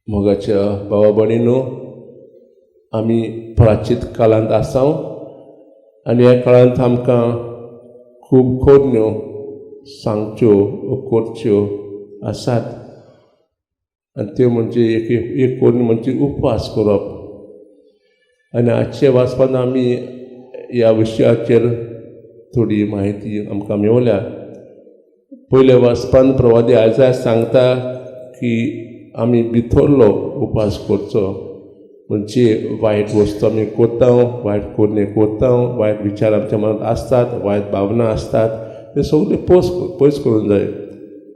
मोगाच्या भावा भयणीनो, आमी प्राचीत काळांत आसा आनी ह्या काळांत आमकां खूब करण्यो सांगच्यो, करच्यो आसात. आनी त्यो म्हणजे एक एक करणी म्हणजे उपवास करप. आनी आजच्या वाचपान आमी ह्या विशयाचेर थोडी म्हायती आमकां मेवल्या. पयल्या वाचपान प्रवादी आयज सांगता की आमी भितरलो उपास करचो, म्हणजे वायट वस्तू आमी करता, वायट करणे करता, वायट विचार आमच्या मनांत आसतात, वायट भावना आसतात, ते सगळे पयस पयस करूंक जाय.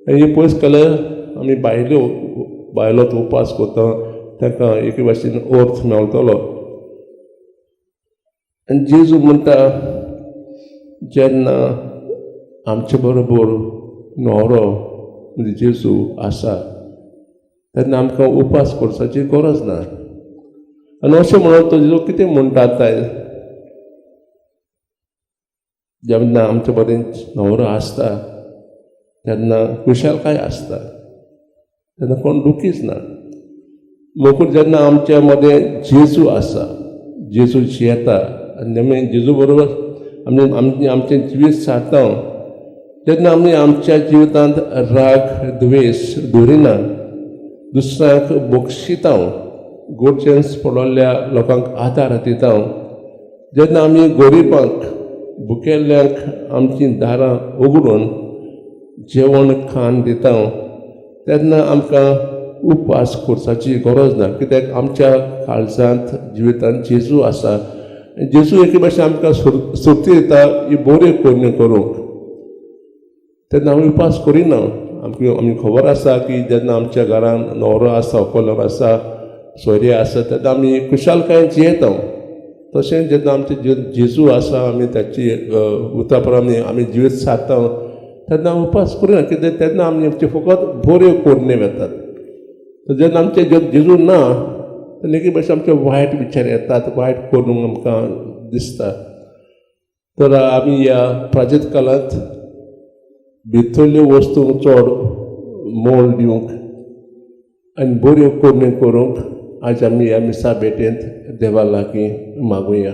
आनी हे पयस केल्यार आमी भायल्यो बायलो उपास करता तांकां एके भाशेन अर्थ मेळटलो. आनी जेजू म्हणटा, जेन्ना आमचे बरोबर न्हवरो म्हणजे जेजू आसा तेन्ना आमकां उपास करपाची गरज ना. आनी अशें म्हणून तो जेजू कितें म्हणटा काय, जेन्ना आमचे मदें न्हवरो आसता तेन्ना खुशालकाय आसता, तेन्ना कोण दुखीच ना. मोकूर जेन्ना आमच्या मदें जेजू आसा, जेजू जियेता आनी आमी जेजू बरोबर आमी आमचें जिवीत सारता, तेन्ना आमी आमच्या जिवितांत राग द्वेश दवरिना, दुसऱ्यांक बक्षिता, गरजेन पडिल्ल्या लोकांक आदार दिता. जेन्ना आमी गरिबांक, भुकेल्ल्यांक आमचीं दारां उगडून जेवण खाण दिता, तेन्ना आमकां उपास करपाची गरज ना, कित्याक आमच्या काळजांत जिवितांत जेजू आसा. जेजू एके भाशेन आमकां सुर्ती दिता ही बऱ्यो करण्यो करूंक. तेन्ना आमी उपास करिना. आमकां आमी खबर आसा की जेन्ना आमच्या घरान न्हवरो आसा, व्हंकल आसा, सोयरे आसा, तेन्ना आमी खुशालकायेन जियेता. तशेंच जेन्ना आमचे जेजू आसा, आमी ताची उतरां प्रमाणे आमी जिवीत सारता, तेन्ना उपास करिना, कित्याक तेन्ना आमी आमचे फकत बऱ्यो करण्यो येतात. जेन्ना आमचे जेजू ना तेन्ना एके भाशेन आमचे वायट विचार येतात, वायट करूंक आमकां दिसता. तर आमी ह्या प्राचीत काळांत भितरल्यो वस्तूंक चड मोल दिवंक आनी बऱ्यो करण्यो करूंक आज आमी ह्या मिसा भेटेंत देवा लागीं मागुया.